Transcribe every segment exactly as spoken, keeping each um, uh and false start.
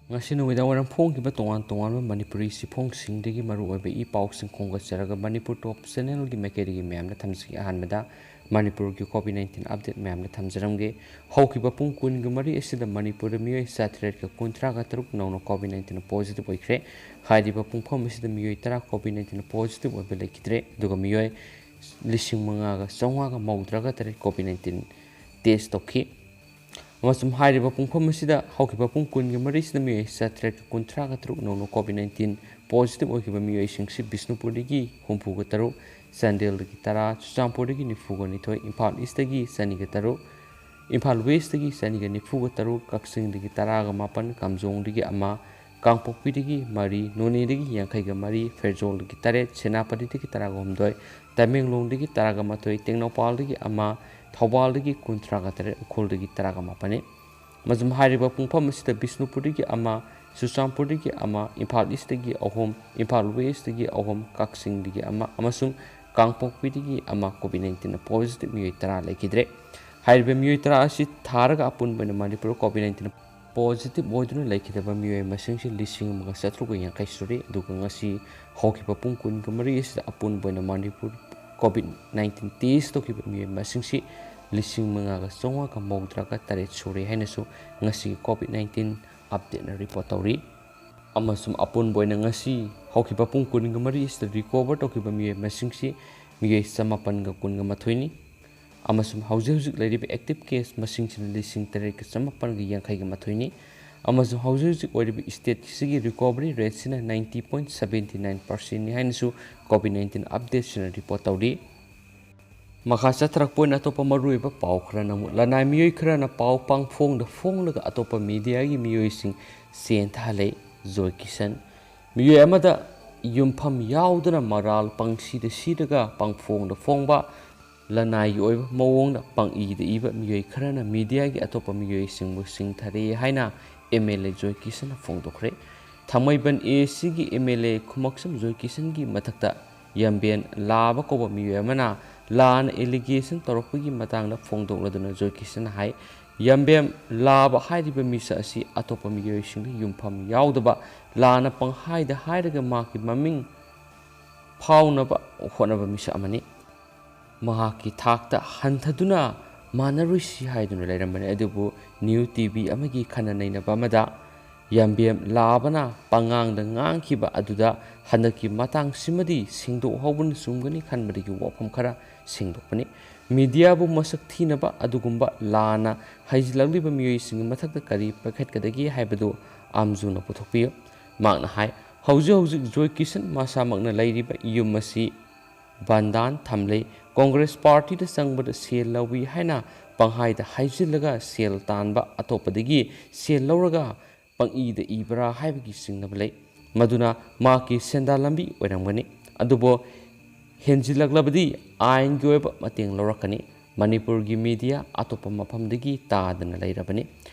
ꯉꯁꯤ ꯅꯨꯃꯤꯗꯥꯡ ꯋꯥꯏꯔꯝ ꯐꯣꯡꯈꯤꯕ ꯇꯣꯉꯥꯟ ꯇꯣꯉꯥꯟꯕ ꯃꯅꯤꯄꯨꯔꯤ ꯆꯦꯐꯣꯡꯁꯤꯡꯗꯒꯤ ꯃꯔꯨꯑꯣꯏꯕ ꯏ ꯄꯥꯎꯁꯤꯡ ꯈꯣꯝꯒꯠꯆꯔꯒ ꯃꯅꯤꯄꯨꯔ ꯇꯣꯞ ꯆꯦꯅꯦꯜꯒꯤ ꯃꯥꯏꯀꯩꯗꯒꯤ ꯃꯌꯥꯝꯗ ꯊꯝꯖꯒꯦ꯫ ꯑꯍꯥꯟꯕꯗ ꯃꯅꯤꯄꯨꯔꯒꯤ ꯀꯣꯚꯤꯗ ꯅꯥꯏꯟꯇꯤꯟ ꯑꯞꯗꯦꯠ ꯃꯌꯥꯝꯗ ꯊꯝꯖꯔꯝꯒꯦ꯫ ꯍꯧꯈꯤꯕ ꯄꯨꯡ ꯀꯨꯟꯒ ꯃꯔꯤ ꯑꯁꯤꯗ ꯃꯅꯤꯄꯨꯔꯗ ꯃꯤꯑꯣꯏ ꯆꯥꯇ꯭ꯔꯦꯠꯀ ꯀꯨꯟꯊ꯭ꯔꯥꯒ ꯇꯔꯨꯛ ꯅꯧꯅ ꯀꯣꯚꯤꯗ ꯅꯥꯏꯟꯇꯤꯟ ꯄꯣꯖꯤꯇꯤꯚ ꯑꯣꯏꯈ꯭ꯔꯦ꯫ ꯍꯥꯏꯔꯤꯕ ꯄꯨꯡꯐꯝ ꯑꯁꯤꯗ ꯃꯤꯑꯣꯏ ꯇꯔꯥ ꯀꯣꯚꯤꯗ ꯅꯥꯏꯟꯇꯤꯟ ꯄꯣꯖꯤꯇꯤꯚ ꯑꯣꯏꯕ ꯂꯩꯈꯤꯗ꯭ꯔꯦ꯫ ꯑꯗꯨꯒ ꯃꯤꯑꯣꯏ ꯂꯤꯁꯤꯡ ꯃꯉꯥꯒ ꯆꯥꯝꯃꯉꯥꯒ ꯃꯧꯗ꯭ꯔꯥꯒ ꯇꯔꯦꯠ ꯀꯣꯚꯤꯗ ꯅꯥꯏꯟꯇꯤꯟ ꯇꯦꯁ ꯇꯧꯈꯤ꯫ ꯑꯃꯁꯨꯡ ꯍꯥꯏꯔꯤꯕ ꯄꯨꯡꯐꯝ ꯑꯁꯤꯗ ꯍꯧꯈꯤꯕ ꯄꯨꯡ ꯀꯨꯟꯒ ꯃꯔꯤꯁꯤꯗ ꯃꯤꯑꯣꯏ ꯆꯥꯇ꯭ꯔꯦꯠꯀ ꯀꯨꯟꯊ꯭ꯔꯥꯒ ꯇꯔꯨꯛ ꯅꯧꯅ ꯀꯣꯚꯤꯗ ꯅꯥꯏꯟꯇꯤꯟ ꯄꯣꯖꯤꯇꯤꯚ ꯑꯣꯏꯈꯤꯕ ꯃꯤꯑꯣꯏꯁꯤꯡꯁꯤ ꯕꯤꯁꯅꯨꯄꯨꯔꯗꯒꯤ ꯍꯨꯝꯐꯨꯒ ꯇꯔꯨꯛ, ꯆꯥꯟꯗꯦꯜꯗꯒꯤ ꯇꯔꯥ, ꯆꯨꯔꯆꯥꯟꯄꯨꯔꯗꯒꯤ ꯅꯤꯐꯨꯒ ꯅꯤꯊꯣꯏ, ꯏꯝꯐꯥꯜ ꯏꯁꯇꯒꯤ ꯆꯅꯤꯒ ꯇꯔꯨꯛ, ꯏꯝꯐꯥꯜ ꯋꯦꯁꯇꯒꯤ ꯆꯅꯤꯒ ꯅꯤꯐꯨꯒ ꯇꯔꯨꯛ, ꯀꯛꯆꯤꯡꯗꯒꯤ ꯇꯔꯥꯒ ꯃꯥꯄꯟ, ꯀꯥꯝꯖꯣꯡꯗꯒꯤ ꯑꯃ, ꯀꯥꯡꯄꯣꯛꯄꯤꯗꯒꯤ ꯃꯔꯤ, ꯅꯣꯅꯦꯗꯒꯤ ꯌꯥꯡꯈꯩꯒ ꯃꯔꯤ, ꯐꯦꯔꯖꯣꯜꯗꯒꯤ ꯇꯔꯦꯠ, ꯁꯦꯅꯥꯄꯇꯤꯗꯒꯤ ꯇꯔꯥꯒ ꯍꯨꯝꯗꯣꯏ, ꯇꯃꯦꯡꯂꯣꯡꯗꯒꯤ ꯇꯔꯥꯒ ꯃꯥꯊꯣꯏ, ꯇꯦꯡꯅꯧꯄꯥꯜꯗꯒꯤ ꯑꯃ, ꯊꯧꯕꯥꯜꯗꯒꯤ ꯀꯨꯟꯊ꯭ꯔꯥꯒ ꯇꯔꯦꯠ, ꯎꯈ꯭ꯔꯨꯜꯗꯒꯤ ꯇꯔꯥꯒ ꯃꯥꯄꯟꯅꯤ꯫ ꯑꯃꯁꯨꯡ ꯍꯥꯏꯔꯤꯕ ꯄꯨꯡꯐꯝ ꯑꯁꯤꯗ ꯕꯤꯁꯅꯨꯄꯨꯔꯗꯒꯤ ꯑꯃ, ꯆꯨꯔꯆꯥꯟꯄꯨꯔꯗꯒꯤ ꯑꯃ, ꯏꯝꯐꯥꯜ ꯏꯁꯇꯒꯤ ꯑꯍꯨꯝ, ꯏꯝꯐꯥꯜ ꯋꯦꯁꯇꯒꯤ ꯑꯍꯨꯝ, ꯀꯛꯆꯤꯡꯗꯒꯤ ꯑꯃ ꯑꯃꯁꯨꯡ ꯀꯥꯡꯄꯣꯛꯄꯤꯗꯒꯤ ꯑꯃ ꯀꯣꯚꯤꯗ ꯅꯥꯏꯟꯇꯤꯟ ꯄꯣꯖꯤꯇꯤꯚ ꯃꯤꯑꯣꯏ ꯇꯔꯥ ꯂꯩꯈꯤꯗ꯭ꯔꯦ꯫ ꯍꯥꯏꯔꯤꯕ ꯃꯤꯑꯣꯏ ꯇꯔꯥ ꯑꯁꯤ ꯊꯥꯔꯒ ꯑꯄꯨꯟꯕ ꯑꯣꯏꯅ ꯃꯅꯤꯄꯨꯔ ꯀꯣꯚꯤꯗ ꯅꯥꯏꯟꯇꯤꯟ ꯄꯣꯖꯤꯇꯤꯚ ꯑꯣꯏꯗꯨꯅ ꯂꯩꯈꯤꯗꯕ ꯃꯤꯑꯣꯏ ꯃꯁꯤꯡꯁꯤ ꯂꯤꯁꯤꯡ ꯑꯃꯒ ꯆꯥꯇ꯭ꯔꯨꯛꯀ ꯌꯥꯡꯈꯩ ꯁꯨꯔꯦ꯫ ꯑꯗꯨꯒ ꯉꯁꯤ ꯍꯧꯈꯤꯕ ꯄꯨꯡ ꯀꯨꯟꯒ ꯃꯔꯤ ꯑꯁꯤꯗ ꯑꯄꯨꯟꯕ ꯑꯣꯏꯅ ꯃꯅꯤꯄꯨꯔ ꯀꯣꯚꯤꯗ ꯅꯥꯏꯟꯇꯤꯟ ꯇꯦꯁ ꯇꯧꯈꯤꯕ ꯃꯤꯑꯣꯏ ꯃꯁꯤꯡꯁꯤ ꯂꯤꯁꯤꯡ ꯃꯉꯥꯒ ꯆꯥꯝꯃꯉꯥꯒ ꯃꯧꯗ꯭ꯔꯥꯒ ꯇꯔꯦꯠ ꯁꯨꯔꯦ ꯍꯥꯏꯅꯁꯨ ꯉꯁꯤꯒꯤ ꯀꯣꯚꯤꯗ ꯅꯥꯏꯟꯇꯤꯟ ꯑꯞꯗꯦꯠꯅ ꯔꯤꯄꯣꯔꯠ ꯇꯧꯔꯤ꯫ ꯑꯃꯁꯨꯡ ꯑꯄꯨꯟꯕ ꯑꯣꯏꯅ ꯉꯁꯤ ꯍꯧꯈꯤꯕ ꯄꯨꯡ ꯀꯨꯟꯒ ꯃꯔꯤ ꯑꯁꯤꯗ ꯔꯤꯀꯣꯚꯔ ꯇꯧꯈꯤꯕ ꯃꯤꯑꯣꯏ ꯃꯁꯤꯡꯁꯤ ꯃꯤꯑꯣꯏ ꯆꯃꯥꯄꯟꯒ ꯀꯨꯟꯒ ꯃꯥꯊꯣꯏꯅꯤ꯫ ꯑꯃꯁꯨꯡ ꯍꯧꯖꯤꯛ ꯍꯧꯖꯤꯛ ꯂꯩꯔꯤꯕ ꯑꯦꯛꯇꯤꯚ ꯀꯦꯁ ꯃꯁꯤꯡꯁꯤꯅ ꯂꯤꯁꯤꯡ ꯇꯔꯦꯠꯀ ꯆꯃꯥꯄꯟꯒ ꯌꯥꯡꯈꯩꯒ ꯃꯥꯊꯣꯏꯅꯤ꯫ ꯑꯃꯁꯨꯡ ꯍꯧꯖꯤꯛ ꯍꯧꯖꯤꯛ ꯑꯣꯏꯔꯤꯕ ꯁ꯭ꯇꯦꯠꯁꯤꯒꯤ ꯔꯤꯀꯣꯚꯔꯤ ꯔꯦꯠꯁꯤꯅ ꯅꯥꯏꯟꯇꯤ ꯄꯣꯏꯟꯠ ꯁꯕꯦꯟꯇꯤ ꯅꯥꯏꯟ ꯄꯥꯔꯁꯦꯟꯠꯅꯤ ꯍꯥꯏꯅꯁꯨ ꯀꯣꯚꯤꯗ ꯅꯥꯏꯟꯇꯤꯟ ꯑꯞꯗꯦꯠꯁꯤꯅ ꯔꯤꯄꯣꯔꯠ ꯇꯧꯔꯤ꯫ ꯃꯈꯥ ꯆꯠꯊꯔꯛꯄ ꯑꯣꯏꯅ ꯑꯇꯣꯞꯄ ꯃꯔꯨꯑꯣꯏꯕ ꯄꯥꯎ ꯈꯔꯅ ꯑꯃꯨꯛ, ꯂꯅꯥꯏ ꯃꯤꯑꯣꯏ ꯈꯔꯅ ꯄꯥꯎ ꯄꯥꯡꯐꯣꯡꯗ ꯐꯣꯡꯂꯒ ꯑꯇꯣꯞꯄ ꯃꯤꯗꯤꯌꯥꯒꯤ ꯃꯤꯑꯣꯏꯁꯤꯡ ꯆꯦꯟꯊꯍꯜꯂꯦ꯫ ꯖꯣꯏ ꯀꯤꯁꯟ, ꯃꯤꯑꯣꯏ ꯑꯃꯗ ꯌꯨꯝꯐꯝ ꯌꯥꯎꯗꯅ ꯃꯔꯥꯜ ꯄꯪꯁꯤꯗ ꯁꯤꯔꯒ ꯄꯪꯐꯣꯡꯗ ꯐꯣꯡꯕ, ꯂꯅꯥꯏꯒꯤ ꯑꯣꯏꯕ ꯃꯑꯣꯡꯗ ꯄꯪꯏꯗ ꯏꯕ ꯃꯤꯑꯣꯏ ꯈꯔꯅ ꯃꯤꯗꯤꯌꯥꯒꯤ ꯑꯇꯣꯞꯄ ꯃꯤꯑꯣꯏꯁꯤꯡꯕꯨ ꯁꯤꯡꯊꯔꯦ ꯍꯥꯏꯅ M L A joy ꯀꯤꯁꯟꯅ ꯐꯣꯡꯗꯣꯛꯈ꯭ꯔꯦ꯫ Thangmeiband A S ꯁꯤꯒꯤ ꯑꯦꯝ ꯑꯦꯜ ꯑꯦ ꯈꯨꯃꯛꯁꯝ ꯖꯣꯏ ꯀꯤꯁꯟꯒꯤ ꯃꯊꯛꯇ ꯌꯥꯝꯕꯦꯟ ꯂꯥꯕ ꯀꯧꯕ ꯃꯤꯑꯣꯏ ꯑꯃꯅ ꯂꯥꯟꯅ ꯑꯦꯂꯤꯒꯦꯁꯟ ꯇꯧꯔꯛꯄꯒꯤ ꯃꯇꯥꯡꯗ ꯐꯣꯡꯗꯣꯛꯂꯗꯨꯅ ꯖꯣꯏ ꯀꯤꯁꯟꯅ ꯍꯥꯏ, ꯌꯥꯝꯕꯦꯝ ꯂꯥꯕ ꯍꯥꯏꯔꯤꯕ ꯃꯤꯁꯛ ꯑꯁꯤ ꯑꯇꯣꯞꯄ ꯃꯤꯑꯣꯏꯁꯤꯡꯗ ꯌꯨꯝꯐꯝ ꯌꯥꯎꯗꯕ, ꯂꯥꯟꯅ ꯄꯪꯍꯥꯏꯗ ꯍꯥꯏꯔꯒ ꯃꯍꯥꯛꯀꯤ ꯃꯃꯤꯡ ꯐꯥꯎꯅꯕ ꯍꯣꯠꯅꯕ ꯃꯤꯁꯛ ꯑꯃꯅꯤ꯫ ꯃꯍꯥꯛꯀꯤ ꯊꯥꯛꯇ ꯍꯟꯊꯗꯨꯅ ꯃꯥꯟꯅꯔꯣꯏꯁꯤ ꯍꯥꯏꯗꯨꯅ ꯂꯩꯔꯝꯕꯅꯤ꯫ ꯑꯗꯨꯕꯨ ꯅ꯭ꯌꯨ ꯇꯤ ꯚꯤ ꯑꯃꯒꯤ ꯈꯟꯅ ꯅꯩꯅꯕ ꯑꯃꯗ ꯌꯥꯝꯕꯦꯝ ꯂꯥꯕꯅ ꯄꯉꯥꯡꯗ ꯉꯥꯡꯈꯤꯕ ꯑꯗꯨꯗ ꯍꯟꯗꯛꯀꯤ ꯃꯇꯥꯡꯁꯤꯃꯗꯤ ꯁꯦꯡꯗꯣꯛꯍꯧꯕꯅ ꯆꯨꯝꯒꯅꯤ ꯈꯟꯕꯗꯒꯤ ꯋꯥꯐꯝ ꯈꯔ ꯁꯦꯡꯗꯣꯛꯄꯅꯤ꯫ ꯃꯤꯗꯤꯌꯥꯕꯨ ꯃꯁꯛ ꯊꯤꯅꯕ ꯑꯗꯨꯒꯨꯝꯕ ꯂꯥꯟꯅ ꯍꯩꯖꯤꯜꯂꯛꯂꯤꯕ ꯃꯤꯑꯣꯏꯁꯤꯡꯒꯤ ꯃꯊꯛꯇ ꯀꯔꯤ ꯄꯥꯏꯈꯠꯀꯗꯒꯦ ꯍꯥꯏꯕꯗꯨ ꯑꯥꯝꯖꯨꯅ ꯄꯨꯊꯣꯛꯄꯤꯌꯨ꯫ ꯃꯍꯥꯛꯅ ꯍꯥꯏ, ꯍꯧꯖꯤꯛ ꯍꯧꯖꯤꯛ ꯖꯣꯏ ꯀꯤꯁꯟ ꯃꯁꯥꯃꯛꯅ ꯂꯩꯔꯤꯕ ꯌꯨꯝ ꯑꯁꯤ ꯕꯟꯗꯥꯟ ꯊꯝꯂꯦ꯫ ꯀꯣꯡꯒ꯭ꯔꯦꯁ ꯄꯥꯔꯇꯤꯗ ꯆꯪꯕꯗ ꯁꯦꯜ ꯂꯧꯏ ꯍꯥꯏꯅ ꯄꯪꯍꯥꯏꯗ ꯍꯥꯏꯖꯤꯜꯂꯒ ꯁꯦꯜ ꯇꯥꯟꯕ, ꯑꯇꯣꯞꯄꯗꯒꯤ ꯁꯦꯜ ꯂꯧꯔꯒ ꯄꯪꯏꯗ ꯏꯕ꯭ꯔꯥ ꯍꯥꯏꯕꯒꯤ ꯆꯤꯡꯅꯕ ꯂꯩ꯫ ꯃꯗꯨꯅ ꯃꯍꯥꯛꯀꯤ ꯁꯦꯟꯗꯥꯟ ꯂꯝꯕꯤ ꯑꯣꯏꯔꯝꯒꯅꯤ꯫ ꯑꯗꯨꯕꯨ ꯍꯦꯟꯖꯤꯜꯂꯛꯂꯕꯗꯤ ꯑꯥꯏꯟꯒꯤ ꯑꯣꯏꯕ ꯃꯇꯦꯡ ꯂꯧꯔꯛꯀꯅꯤ꯫ ꯃꯅꯤꯄꯨꯔꯒꯤ ꯃꯤꯗꯤꯌꯥ ꯑꯇꯣꯞꯄ ꯃꯐꯝꯗꯒꯤ ꯇꯥꯗꯅ ꯂꯩꯔꯕꯅꯤ꯫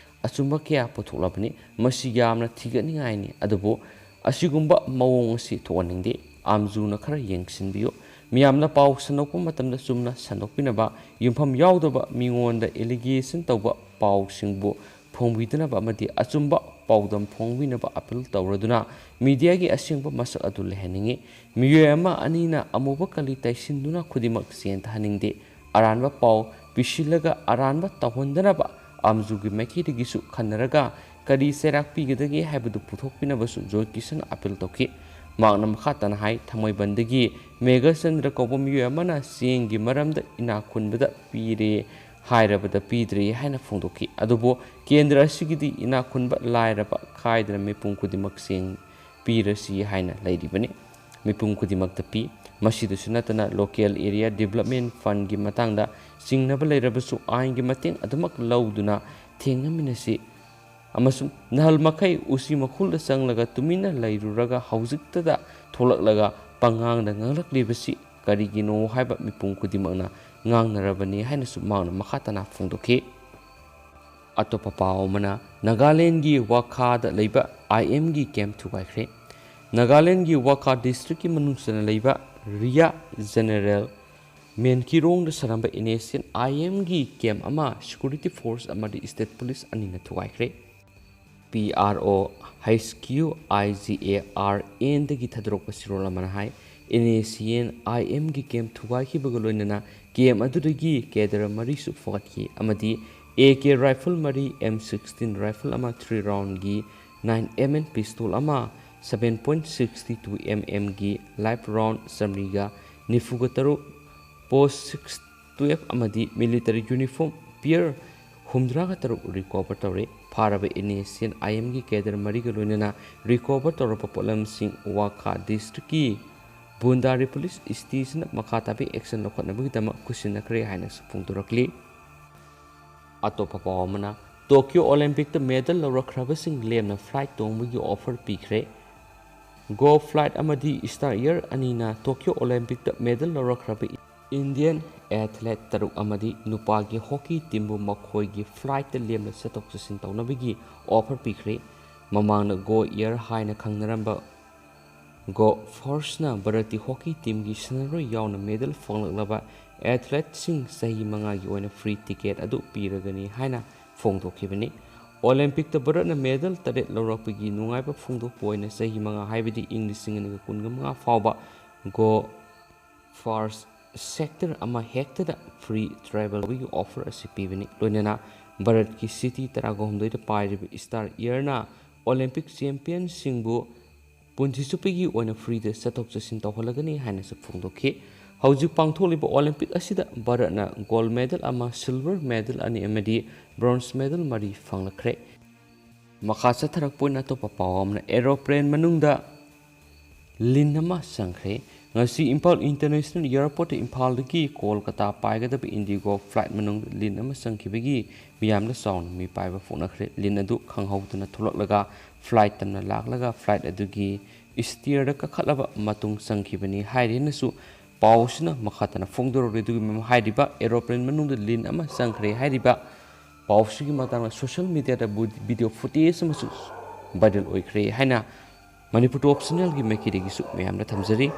ꯑꯆꯨꯝꯕ ꯀꯌꯥ ꯄꯨꯊꯣꯛꯂꯕꯅꯤ꯫ ꯃꯁꯤ ꯌꯥꯝꯅ ꯊꯤꯒꯠꯅꯤꯡꯉꯥꯏꯅꯤ꯫ ꯑꯗꯨꯕꯨ ꯑꯁꯤꯒꯨꯝꯕ ꯃꯑꯣꯡ ꯑꯁꯤ ꯊꯣꯛꯍꯟꯅꯤꯡꯗꯦ꯫ ꯑꯥꯝꯖꯨꯅ ꯈꯔ ꯌꯦꯡꯁꯤꯟꯕꯤꯌꯨ꯫ ꯃꯤꯌꯥꯝꯅ ꯄꯥꯎ ꯁꯟꯗꯣꯛꯄ ꯃꯇꯝꯗ ꯆꯨꯝꯅ ꯁꯟꯗꯣꯛꯄꯤꯅꯕ, ꯌꯨꯝꯐꯝ ꯌꯥꯎꯗꯕ ꯃꯤꯉꯣꯟꯗ allegation ꯇꯧꯕ ꯄꯥꯎꯁꯤꯡꯕꯨ ꯐꯣꯡꯕꯤꯗꯅꯕ ꯑꯃꯗꯤ ꯑꯆꯨꯝꯕ ꯄꯥꯎꯗꯝ ꯐꯣꯡꯕꯤꯅꯕ appeal ꯇꯧꯔꯗꯨꯅ ꯃꯤꯗꯤꯌꯥꯒꯤ ꯑꯁꯦꯡꯕ ꯃꯁꯛ ꯑꯗꯨ ꯂꯩꯍꯟꯅꯤꯡꯏ꯫ ꯃꯤꯑꯣꯏ ꯑꯃ ꯑꯅꯤꯅ ꯑꯃꯨꯕ ꯀꯂꯤ ꯇꯩꯁꯤꯟꯗꯨꯅ ꯈꯨꯗꯤꯡꯃꯛ ꯆꯦꯟꯊꯍꯟꯅꯤꯡꯗꯦ꯫ ꯑꯔꯥꯟꯕ ꯄꯥꯎ ꯄꯤꯁꯤꯜꯂꯒ ꯑꯔꯥꯟꯕ ꯇꯧꯍꯟꯗꯅꯕ ꯑꯥꯝꯖꯨꯒꯤ ꯃꯥꯏꯀꯩꯗꯒꯤꯁꯨ ꯈꯟꯅꯔꯒ ꯀꯔꯤ ꯆꯩꯔꯥꯛ ꯄꯤꯒꯗꯒꯦ ꯍꯥꯏꯕꯗꯨ ꯄꯨꯊꯣꯛꯄꯤꯅꯕꯁꯨ ꯖꯣꯏ ꯀꯤꯁꯟ appeal ꯇꯧꯈꯤ꯫ ꯃꯍꯥꯛꯅ ꯃꯈꯥ ꯇꯥꯅ ꯍꯥꯏ, ꯊꯥꯡꯃꯩꯕꯟꯗꯒꯤ ꯃꯦꯘꯆꯟꯗ꯭ꯔ ꯀꯧꯕ ꯃꯤꯑꯣꯏ ꯑꯃꯅ ꯆꯦꯡꯒꯤ ꯃꯔꯝꯗ ꯏꯅꯥꯛ ꯈꯨꯟꯕꯗ ꯄꯤꯔꯦ ꯍꯥꯏꯔꯕꯗ ꯄꯤꯗ꯭ꯔꯦ ꯍꯥꯏꯅ ꯐꯣꯡꯗꯣꯛꯈꯤ꯫ ꯑꯗꯨꯕꯨ ꯀꯦꯟꯗ꯭ꯔ ꯑꯁꯤꯒꯤꯗꯤ ꯏꯅꯥꯛ ꯈꯨꯟꯕ ꯂꯥꯏꯔꯕ ꯈꯥꯏꯗꯅ ꯃꯤꯄꯨꯝ ꯈꯨꯗꯤꯡꯃꯛ ꯆꯦꯡ ꯄꯤꯔꯁꯤ ꯍꯥꯏꯅ ꯂꯩꯔꯤꯕꯅꯤ꯫ ꯃꯤꯄꯨꯝ ꯈꯨꯗꯤꯡꯃꯛꯇ ꯄꯤ꯫ ꯃꯁꯤꯗꯁꯨ ꯅꯠꯇꯅ local area development fundꯒꯤ ꯃꯇꯥꯡꯗ ꯆꯤꯡꯅꯕ ꯂꯩꯔꯕꯁꯨ ꯑꯥꯏꯟꯒꯤ ꯃꯇꯦꯡ ꯑꯗꯨꯃꯛ ꯂꯧꯗꯨꯅ ꯊꯦꯡꯅꯃꯤꯟꯅꯁꯤ꯫ ꯑꯃꯁꯨꯡ ꯅꯍꯥꯜ ꯃꯈꯩ ꯎꯆꯤ ꯃꯈꯨꯜꯗ ꯆꯪꯂꯒ ꯇꯨꯃꯤꯟꯅ ꯂꯩꯔꯨꯔꯒ ꯍꯧꯖꯤꯛꯇꯗ ꯊꯣꯛꯂꯛꯂꯒ ꯄꯉꯥꯡꯗ ꯉꯥꯡꯂꯛꯂꯤꯕꯁꯤ ꯀꯔꯤꯒꯤꯅꯣ ꯍꯥꯏꯕ ꯃꯤꯄꯨꯝ ꯈꯨꯗꯤꯡꯃꯛꯅ ꯉꯥꯡꯅꯔꯕꯅꯤ ꯍꯥꯏꯅꯁꯨ ꯃꯍꯥꯛꯅ ꯃꯈꯥ ꯇꯥꯅ ꯐꯣꯡꯗꯣꯛꯈꯤ꯫ ꯑꯇꯣꯞꯄ ꯄꯥꯎ ꯑꯃꯅ, ꯅꯥꯒꯥꯂꯦꯟꯒꯤ ꯋꯥꯈꯥꯗ ꯂꯩꯕ ꯑꯥꯏ ꯑꯦꯝꯒꯤ camp ꯊꯨꯒꯥꯏꯈ꯭ꯔꯦ꯫ ꯅꯥꯒꯥꯂꯦꯟꯒꯤ ꯋꯥꯈꯥ districtꯀꯤ ꯃꯅꯨꯡ ꯆꯟꯅ ꯂꯩꯕ ꯔꯤꯌꯥ General ꯃꯦꯟꯀꯤꯔꯣꯡꯗ ꯁꯥꯔꯝꯕ NSCN IMꯒꯤ camp ꯑꯃ security force ꯑꯃꯗꯤ state police ꯑꯅꯤꯅ ꯊꯨꯒꯥꯏꯈ꯭ꯔꯦ꯫ PRO HQIGARNꯗꯒꯤ ꯊꯥꯗꯣꯔꯛꯄ ꯁꯤꯔꯣꯜ ꯑꯃꯅ ꯍꯥꯏ, NSCN IMꯒꯤ camp ꯊꯨꯒꯥꯏꯈꯤꯕꯒ ꯂꯣꯏꯅꯅ camp ꯑꯗꯨꯗꯒꯤ cadre ꯃꯔꯤꯁꯨ ꯐꯒꯠꯈꯤ ꯑꯃꯗꯤ AK rifle ꯃꯔꯤ, M sixteen rifle ꯑꯃ, three roundꯒꯤ nine MN pistol ꯑꯃ, seven point six two MMꯒꯤ live round ꯆꯥꯃꯔꯤꯒ ꯅꯤꯐꯨꯒ ꯇꯔꯨꯛ, post six twelve ꯑꯃꯗꯤ military uniform pair ꯍꯨꯝꯗ꯭ꯔꯥꯒ ꯇꯔꯨꯛ recover ꯇꯧꯔꯦ꯫ ꯐꯥꯔꯕ NSCN IMꯒꯤ cadre ꯃꯔꯤꯒ ꯂꯣꯏꯅꯅ recover ꯇꯧꯔꯕ ꯄꯣꯠꯂꯝꯁꯤꯡ ꯋꯥꯈꯥ districtꯀꯤ ꯕꯨꯟꯗꯥꯔꯤ police stationꯗ ꯃꯈꯥ ꯇꯥꯕ action ꯂꯧꯈꯠꯅꯕꯒꯤꯗꯃꯛ ꯈꯨꯠꯁꯤꯟꯅꯈ꯭ꯔꯦ ꯍꯥꯏꯅꯁꯨ ꯐꯣꯡꯗꯣꯔꯛꯂꯤ꯫ ꯑꯇꯣꯞꯄ ꯄꯥꯎ ꯑꯃꯅ, Tokyo Olympicꯇ medal ꯂꯧꯔꯛꯈ꯭ꯔꯕꯁꯤꯡ ꯂꯦꯝꯅ flight ꯇꯣꯡꯕꯒꯤ offer ꯄꯤꯈ꯭ꯔꯦ꯫ Go Flight ꯑꯃꯗꯤ Star Air ꯑꯅꯤꯅ Tokyo Olympicꯇ medal ꯂꯧꯔꯛꯈ꯭ꯔꯕ Indian athlete ꯇꯔꯨꯛ ꯑꯃꯗꯤ ꯅꯨꯄꯥꯒꯤ hockey teamꯕꯨ ꯃꯈꯣꯏꯒꯤ flightꯇ ꯂꯦꯝꯅ ꯆꯠꯊꯣꯛ ꯆꯠꯁꯤꯟ ꯇꯧꯅꯕꯒꯤ offer ꯄꯤꯈ꯭ꯔꯦ꯫ ꯃꯃꯥꯡꯗ Go Air ꯍꯥꯏꯅ ꯈꯪꯅꯔꯝꯕ Go Forceꯅ ꯚꯥꯔꯠꯀꯤ hockey teamꯒꯤ ꯁꯥꯟꯅꯔꯣꯏ ꯌꯥꯎꯅ medal ꯐꯪꯂꯛꯂꯕ athleteꯁꯤꯡ ꯆꯍꯤ ꯃꯉꯥꯒꯤ ꯑꯣꯏꯅ free ticket ꯑꯗꯨ ꯄꯤꯔꯒꯅꯤ ꯍꯥꯏꯅ ꯐꯣꯡꯗꯣꯛꯈꯤꯕꯅꯤ꯫ Olympicꯇ ꯚꯥꯔꯠꯅ medal ꯇꯔꯦꯠ ꯂꯧꯔꯛꯄꯒꯤ ꯅꯨꯡꯉꯥꯏꯕ ꯐꯣꯡꯗꯣꯛꯄ ꯑꯣꯏꯅ ꯆꯍꯤ ꯃꯉꯥ, ꯍꯥꯏꯕꯗꯤ ꯏꯪ ꯂꯤꯁꯤꯡ ꯑꯅꯤꯒ ꯀꯨꯟꯒ ꯃꯉꯥ ꯐꯥꯎꯕ Go First Sector ꯑꯃ ꯍꯦꯛꯇꯗ free travel ꯇꯧꯕꯒꯤ offer ꯑꯁꯤ ꯄꯤꯕꯅꯤ꯫ ꯂꯣꯏꯅꯅ ꯚꯥꯔꯠꯀꯤ city ꯇꯔꯥꯒ ꯍꯨꯝꯗꯣꯏꯗ ꯄꯥꯏꯔꯤꯕ Star Airꯅ Olympic championꯁꯤꯡꯕꯨ ꯄꯨꯟꯁꯤ ꯆꯨꯞꯄꯒꯤ ꯑꯣꯏꯅ freeꯗ ꯆꯠꯊꯣꯛ ꯆꯠꯁꯤꯟ ꯇꯧꯍꯜꯂꯒꯅꯤ ꯍꯥꯏꯅꯁꯨ ꯐꯣꯡꯗꯣꯛꯈꯤ꯫ ꯍꯧꯖꯤꯛ ꯄꯥꯡꯊꯣꯛꯂꯤꯕ Olympic ꯑꯁꯤꯗ ꯚꯥꯔꯠꯅ gold medal ꯑꯃ, silver medal ꯑꯅꯤ ꯑꯃꯗꯤ bronze medal ꯃꯔꯤ ꯐꯪꯂꯛꯈ꯭ꯔꯦ꯫ ꯃꯈꯥ ꯆꯠꯊꯔꯛꯄ ꯑꯣꯏꯅ ꯑꯇꯣꯞꯄ ꯄꯥꯎ ꯑꯃꯅ, aeroplane ꯃꯅꯨꯡꯗ ꯂꯤꯟ ꯑꯃ ꯆꯪꯈ꯭ꯔꯦ꯫ ꯉꯁꯤ ꯏꯝꯐꯥꯜ International Airportꯇ ꯏꯝꯐꯥꯜꯗꯒꯤ ꯀꯣꯜꯀꯇꯥ ꯄꯥꯏꯒꯗꯕ Indigo flight ꯃꯅꯨꯡꯗ ꯂꯤꯟ ꯑꯃ ꯆꯪꯈꯤꯕꯒꯤ ꯃꯤꯌꯥꯝꯅ ꯆꯥꯎꯅ ꯃꯤꯄꯥꯏꯕ ꯐꯣꯡꯅꯈ꯭ꯔꯦ꯫ ꯂꯤꯟ ꯑꯗꯨ ꯈꯪꯍꯧꯗꯅ ꯊꯣꯛꯂꯛꯂꯒ flight ꯇꯝꯅ ꯂꯥꯛꯂꯒ flight ꯑꯗꯨꯒꯤ stairꯗ ꯀꯥꯈꯠꯂꯕ ꯃꯇꯨꯡ ꯆꯪꯈꯤꯕꯅꯤ ꯍꯥꯏꯔꯦꯅꯁꯨ ꯄꯥꯎ ꯑꯁꯤꯅ ꯃꯈꯥ ꯇꯥꯅ ꯐꯣꯡꯗꯣꯔꯛꯂꯤ꯫ ꯑꯗꯨꯒꯤ ꯃꯃꯥꯡ ꯍꯥꯏꯔꯤꯕ aeroplane ꯃꯅꯨꯡꯗ ꯂꯤꯟ ꯑꯃ ꯆꯪꯈ꯭ꯔꯦ ꯍꯥꯏꯔꯤꯕ ꯄꯥꯎꯁꯤꯒꯤ ꯃꯇꯥꯡꯗ social mediaꯗ ꯕꯨ-, video footage ꯑꯃꯁꯨ viral ꯑꯣꯏꯈ꯭ꯔꯦ ꯍꯥꯏꯅ ꯃꯅꯤꯄꯨꯔ Top Channelꯒꯤ ꯃꯥꯏꯀꯩꯗꯒꯤꯁꯨ ꯃꯌꯥꯝꯗ ꯊꯝꯖꯔꯤ꯫